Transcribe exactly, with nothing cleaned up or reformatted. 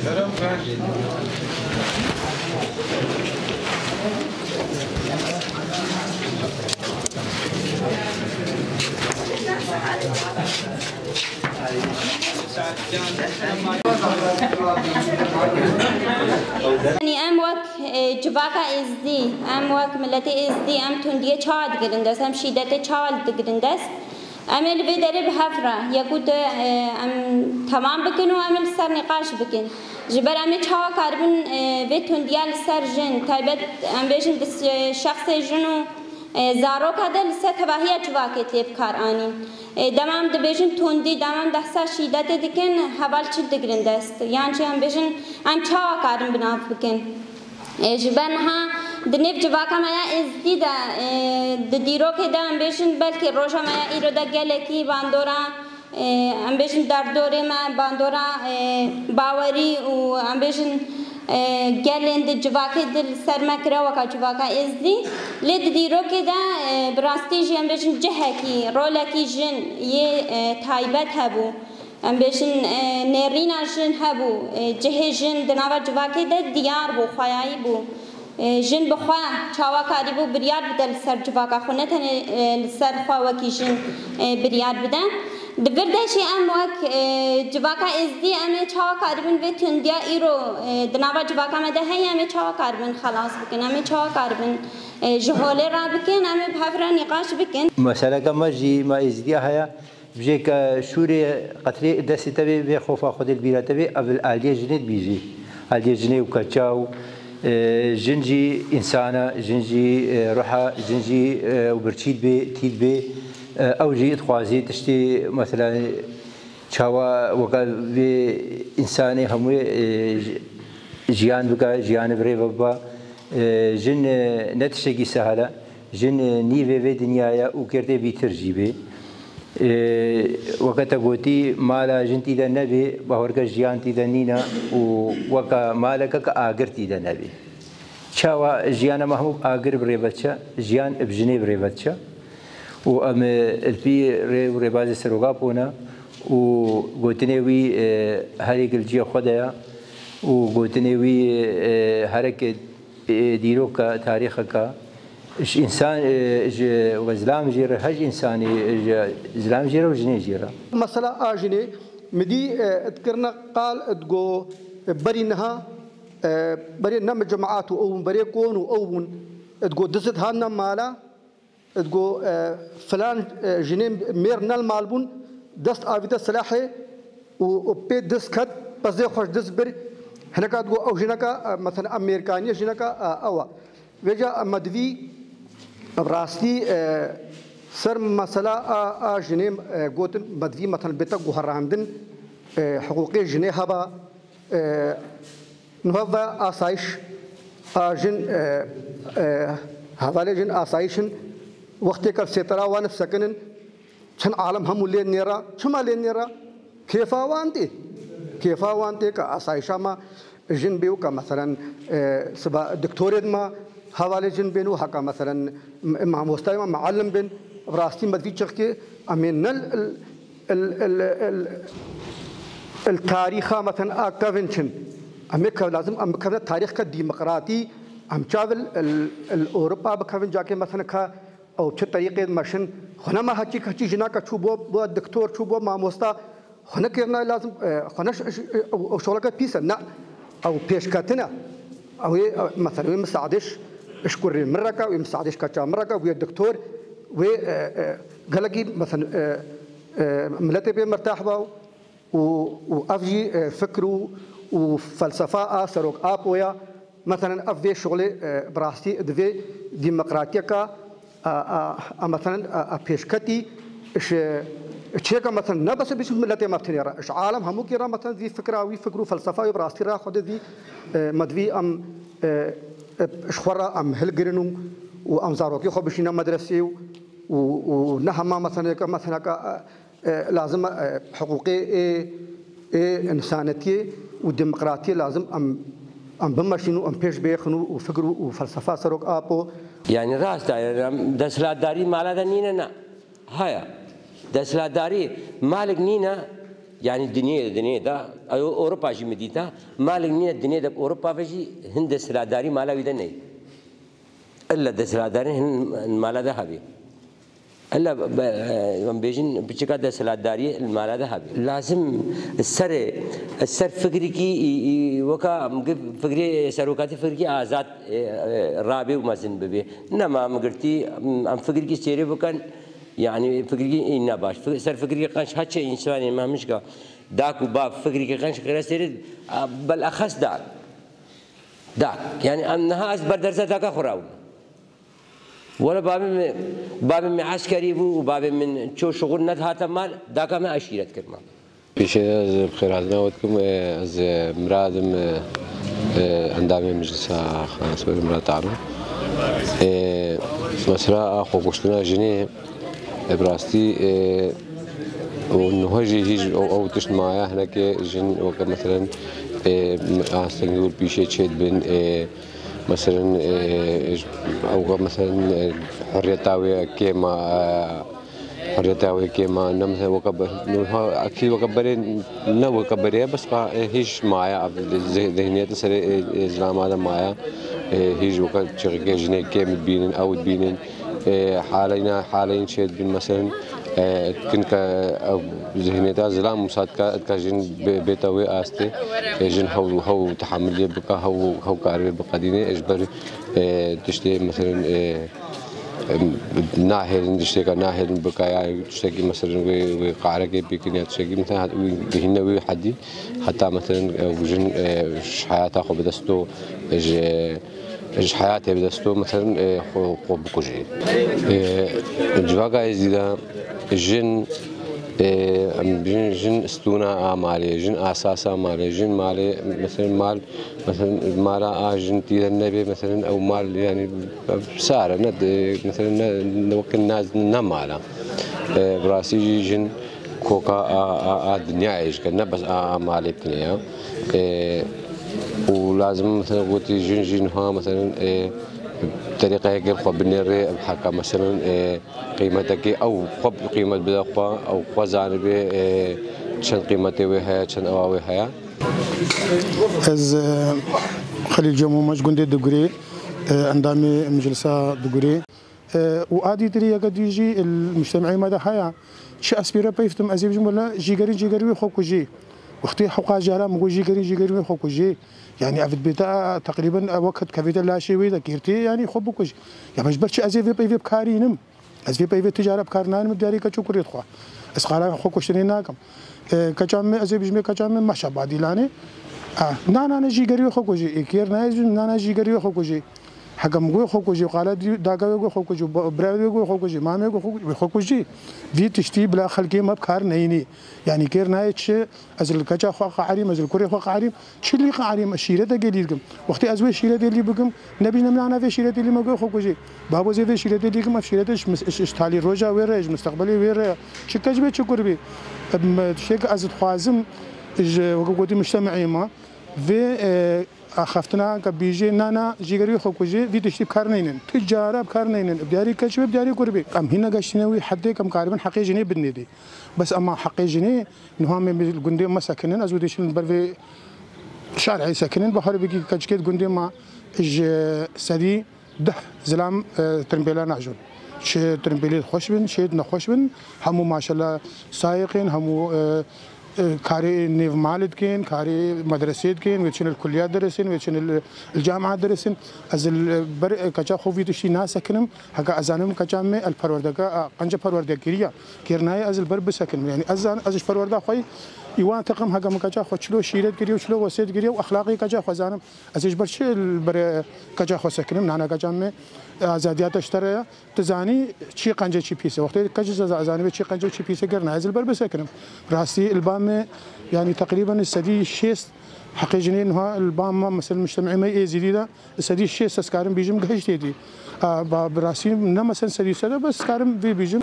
Yanî em wek, e, civaka Êzdî, em wek miletê Êzdî, em tundiyê çawa digirin dest, em şîdetê çawa digirin dest? Em ê li vê derê bi hev re yek û du, e, em temam bikin û em ê li ser nîqaş bikin. Ji ber em ê çawa karibin, e, vê tundiya li ser jin, taybet em bêjin di s-, şexsê jin û, e, zaroka de li ser tevahiya civakê tê bi kar anîn. E, dema em dibêjin tundî, dema em behsa şîdetê dikin, heval çi digirin dest? Yan jî em bêjin em çawa karin bi nav bikin? Ê, ji ber niha di nêv civaka me ya Êzdî de, ê, di dîrokê de em bêjin belkî roja me ya îro de gelekî bandora, ê, em bêjin derdorê me, bandora, ê, bawerî û em bêjin, ê, gelên di civakê di li ser me kire weka civaka Êzdî. Lê di dîrokê de, ê, bi rastî jî em bêjin cihekî, rolekî jin yê, ê, taybet hebû. Em bêjin, e, nêrîna jin hebû, e, cihê jin di nava civakê de diyar bû, xweyayî bû. E, jin bi xwe çawa karîbû biryar bide li ser civaka xwe, ne tenê, e, li ser xwe wekî jin, e, biryar bide. Di vir de jî em wek, e, civaka Êzdî em ê çawa karibin vê tundiya îro, e, di nava civaka me de heye, em ê çawa karibin xelas bikin, em ê çawa karibin, e, ji holê rabikin, em ê bi hev re nîqaş bikin. Meseleke me jî me Êzdiya heye. Bije ke şûrê qetrê destê te bê, vê xofa Xwedê li bîra te bê, ev li aliyê jinê dibîjî. Aliyê jinê û keça û, e, jin jî însan e, jin jî, e, ruh e, jin jî, e, û birçî dibê, tî dibê. E, ew jî dixwazî tiştê, mesela, çawa weke vê însanê hemû, e, ji-, jiyan bike, jiyanê bi rê ve bibe. E, jin, e, ne tiştekî sehel e. Jin, e, nîvê vê dinyayê û kê tê bîtir jî bê. E, weke te gotî, mala jin tî de nebê, bawerke jiyan tî de nîne û weke maleke ke agir tî de nebê. Çawa jiyana me hemû agir bi rê ve diçe, jiyan bi jinê bi rê ve diçe. Û em, e, li pî rê û rêbazê Serok Apo ne û gotinê wî, e, herêk li cihê xwe de ye û gotinê wî, e, herek e, dîroka, tarîxeka ji însan, e, ji we zilam jê re, her ji însanî, e, ji zilam jê re û jinê jê re. Mesela a jinê, mi dî, e, dikirine qal, digo, e, berî niha, e, berê ne min cemaat û ew bûn, berê kon û ew bûn, digo, dizit hatine mala, Digo, e, filan, e, jinê mêr ne li mal bûn, dest avîte silahê û, û pê diz ket, pezê xwe ji diz bir. Hineka digo, ew jineka, e, mesela, em mêrkaniye jineka, e, ew e. Vêca me divî, bi rastî, e, ser mesela a, a jinê, e, gotin, me divî, mesela, bête guherandin, e, hiqûqê jinê heba, e, Niha ve asayîş a jin, e, e, hevalê jin asayîş in, wextê ke sêtera wan disekinin, çend alem hemû lê nêra, çima lê nêra? Kêfa wan tê. Kêfa wan tê ke asayîşa me jin bê û ke meselen, e, siba doktorê me hevalê jin bên û heka meselen m-, mamostayê me, muallim bin. Bi rastî me vî çixkê em ê ne l-, l-, il, il, il, il tarîxa, meten, a kevin çin. Em ê kev lazim, em bikevine tarîxke demokratî, em çav il, il, il Ewropa bikevin, cakê, meten, ka ew çi terîqê meşin, xwe nema heçî, heçî jinaka çû bo, bo doktor, çû bo mamosta, xwe nekirina lazim, e, xwe ne ş-, ş-, ew, ew şoleke pîs e, ne, ew pêşketin e. Ew ê, e, meten, wê misaadiş, ji kurê min re ke, wê misaadiş keça min re ke, wê doktor, wê, e, e, gelekî, meten, e, e, miletê pê mirtah ba û, û ev jî, e, fikr û, û felsefa a Serok Apo ya. Meselen, ev vê şolê, e, bi rastî divê demokratiyeka, a, a, a, meselen, a, a pêşketî ji çêka, meselen, ne bes bi miletê me tenê re, ji alem hemûkî re, meselen, vî fikra, wî fikr û felsefa wê bi rastî re xwe de vî, e, me divî em, e, e, ji xwe re em hilgirin û, û em zarokê xwe bişîne medresê û, û, û ne hema, meselen, ka, meselen, ka, e, E, lazim e, e, hiqûqê ê, ê însanetiyê û demokratiyê lazim em, em bimeşîn û em pêş bêxin û, û fikr û, û felsefa Serok Apo. Yanî rast e, em desthilatdarî mala de nîne, ne. Haya. Desthilatdarî malik nîne, Yanî dinyê, dinyê de, ew Ewropa jî min dîta, malek nîne dinyê de Ewropa ve jî hin desthilatdarî mala wî de neyê. Illa desthilatdarî hin mala de hebî. Illa be-, em bêjin piçika desthilatdariyê li mala de hebî. Lazim serê, ser fikirîkî, î, î, weka em gi-, fikirê serokatî fikirîkî azad, e, e, rabê û mezin bibê. Nema em girtî, em, em fikirîkî sêrê bikin, yanî fikirîkî î ne baş. Fik-, ser fikirîkî qenc heçe însanê me mişka dak û bav fikirîkî qenc xêre sêrê, a, belaxes dak. Dak. Yanî em niha ez berderza daka xwe rabûm. Wele babê min, babê min eskerî bû û babê min ço şixul nedihate mal, daka me eşîret kir me. Pêşê ez bi xêrhatina we dikim, e, ez, e, Mirad im, e, e, endamê Meclisa Xanas Mirad Taro. E, mesela a xwekuştina jinê, e, bi rastî, e, û niha jî hîç ew, ew tişt maya hinekê jin weke meselen, e, astengî û pîşê çêdibin, e, Meselen, e, ew, meselen, e, hurriyeta wê kêm e, hurriyeta wê kêm e, ne meselen weke be-, niha ekî weke berê, ne weke berê ye, bes qa, e, hîç maye, ev zih-, zihniyetê serê, e, e, zilama de maye, e, hîç weke çixikê jinê kêm dibînin, ew dibînin, e, haleyna, haleyin çê dibîn, meselen, e, kin ke ew zihniyeta zilam wisa dika, dika jin bê-, bête wê astê, e, jin hew, hew tehamiliyê bika, hew, hew karibê biqedînê, e, ji ber, e, tiştê, meselen, e, em, nahêlin, tiştêka nahêlin bika, ya tiştekî, meselen, wê, wê qarekê pêkin, ya tiştekî, meselen, hat-, wî, bihîne wî hedî, heta, meselen, e, jin, e, ji heyata xwe bi dest do, e, ji, ji heyatê bi dest do, meselen, e, xwe, xwe bikujê. E, civaka êzî de jin, e, em bijin jin stûna a malê, jin asasa malê, jin malê, meselen, mal, meselen, mala a jin tî de nebe, meselen, ew mal, yanî, sar e, ne, meselen, ne, ne weke ne, ne mal e. E, bi rastî jî jin koka a, a, a dinyayê jike, ne bes a, a malê tune ya. E, û lazim, meselen, gotî jin jî niha, meselen, e, terîqeyeke xwe binêrê, heka, meselen, e, qîmetekê ew xwe qîmet bide xwe, ew xwe zanibe, e, çend qîmetê wê heye, çend ewa wê heye. Ez, e, Xelîl Cemo me ji gundê Digurê, e, endamê Meclisa Digurê. E, û a dîtirî yeke dî jî li mujtemeyê me de heye. Çi ez pê re peyv dikim, ez ê bijim wele jîgerî, jîgerî wê xwe kujî. Wextê hewqa jara min got jîgerî, jîgerî wê xwe kujî. Yanî ev dibête teqrîben ew wek dikevête laşê wê de kêrtê, yanî xwe bikuj. Ya ji ber çi ez ê vê peyvê bi kar înim? Ez vê peyvê ti cara bi kar naynim, diyarî keç û kurê dixwe. Ez qala xwe kuştinê nakim. E, keça me, ez ê bijimê keça me meşe badîlanê. A, nana ne jîgerî wê xwe kujî. Ê kêr nayê zûn, nana jîgerî wê xwe kujî. Heke min got xwe kujî, qala dî-, dagavê got xwe kujî, ba-, birayê got xwe kujî, mamê got xwe kujî, wê xwe kujî. Vî tiştî bila xelkê me bi kar neyînî. Yanî kêr nayê çi, ez li keça xwe qaerîm, ez li kurê xwe qaerîm. Çi lî qeherîm, ez şîreteke lî dikim. Wextê ez wê şîretê lî bikim, nebînim nana vê şîretê lî me got xwe kujî. Babo zê vê şîretê lî kim, ev şîrete ji mis-, ji, ji talî roja wê re, ji misteqbelê wê re. Çi keç bê, çi kur bê. Em, tiştê ke ez dixwazim, ji, weke gotî, mujtemeyê me, vê, e, axaftina ke bîjê nana jîgerî xwe kujê, vî tiştî bi kar neynin. Ti cara bi kar neynin. Bi diyarî keç bê, bi diyarî kur bê. Em hîn negeştine wî heddê ke em karibin heqê jinê bidinê dê. Bes ema heqê jinê, niha me li gundê me sekinin, ez û dêşin li ber vê şarê sekinin, bi her bikî keçikê di gundê me ji sedî deh zilam, e, tirimpêla najon. Çi tirimpêlê xweş bin, çi nexweş bin, hemû maşallah sayiqên, hemû, e, e, karê nêv malê dikin, karê medresê dikin, wê çin li kulliya deresin, wê çin li, li camia deresin. Ez li ber, e, keça xwe vî tiştî nasekinim. Heke ez zanim keça me el perwerdeke, a, qence perwerde kiriya. Kêr nayê ez li ber bisekinim. Yanî ez zan-, ez ji perwerda xwe îwan teqim heke min keça xwe çilo şîret kiriye û çilo wesêt kiriye û exlaqê keça xwe zanim. Ez ê ji ber çi li ber, e, keça xwe sekinim? Nana keça me, e, azadiya te ji te re ye. Tu zanî çi qence çi pîs e. Wextê keç za-, zanibê çi qence çi pîs e, kêr nayê ez li ber bisekinim. Rastî li ba me, yanî teqrîben sedî şêst heqê jinê niha li ba me, mesela mujtemeyê me êzîdî de, sedî şêst ez karim bîjim gihiştê dî. A, ba, bi rastî ne mesen sedî sede, bes karim vê bîjim.